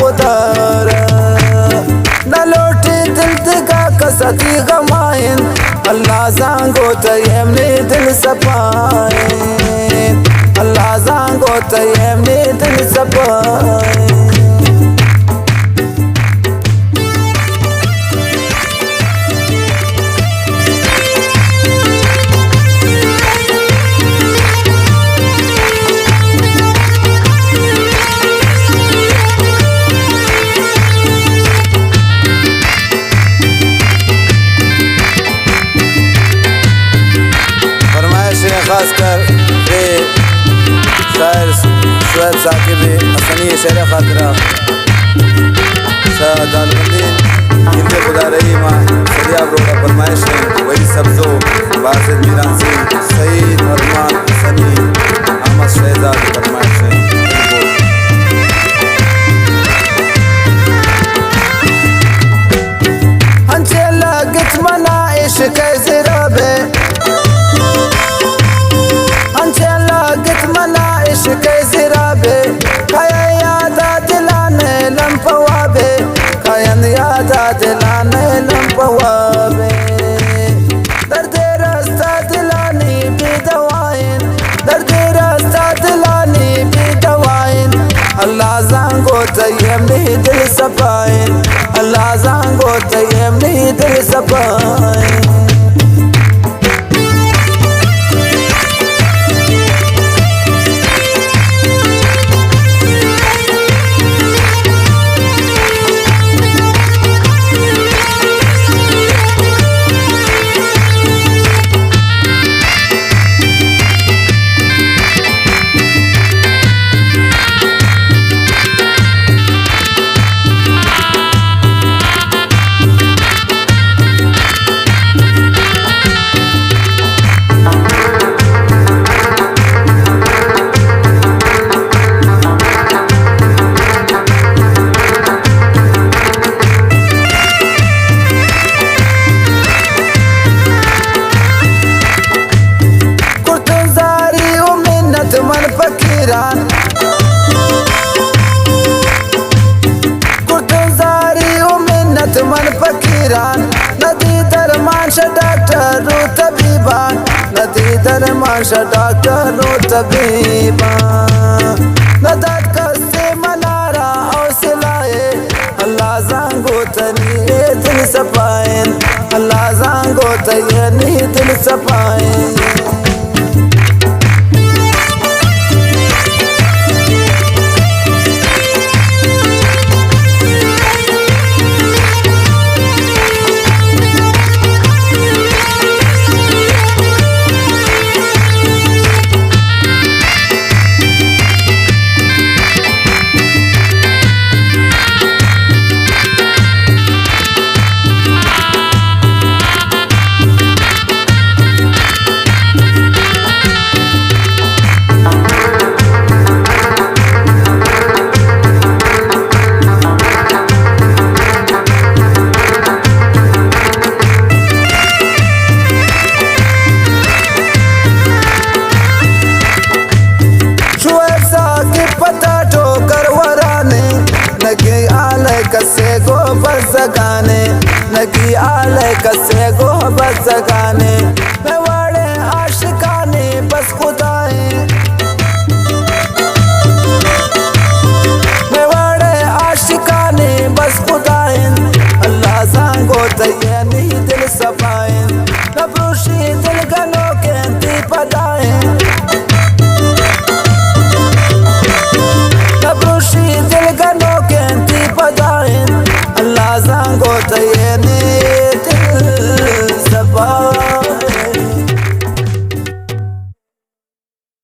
ودار، نہ لوٹی دل دگہ کس تی غمائن۔ اللہ زانگو تئی منی دل صفائن، اللہ زانگو تئی منی دل صفائن۔ فرمائش ہے خاص کر اے شاعر شعیب ثاقب حسنی شعر خاطرہ۔ شاہ دالبندین، گلے خدا رحیم، سریاب روڈ ءَ فرمائش اِنت، وحید سبزو، باسط میرانسنگ، سعید ارمان حسنی، احمد شہزاد ءِ فرمائش اِنت۔ انچیں لگت منا عشق ءِ زراب ءَ، انچیں لگت منا عشق ءِ زراب ءَ، کئے یاد ءَ دلان ءَ لمپ واب ءَ، کئے یاد ءَ دلان ءَ لمپ واب ءَ۔ درد ءِ رستہ دلانی بے دوائیں، درد ءِ رستہ دلانی بے دوائیں۔ اللہ زانگو تئی منی دل صفائیں، اللہ زانگو تئی منی دل صفائیں۔ کرتن زاری و منت من فقیران، کرتن زاری و منت من فقیران، ندی درمان شہ ڈاکٹر و طبیبان، ندی درمان شہ ڈاکٹر و طبیبان، نداد کسے منارا حوصلہ ءَ۔ اللہ زانگو تئی دل صفائیں، اللہ زانگو تئی دل صفائیں۔ شعیب ثاقب پتا ٹوکر ورانے، نگی آلے کسے گو بزگانے، نگی آلے کسے گو بزگانے۔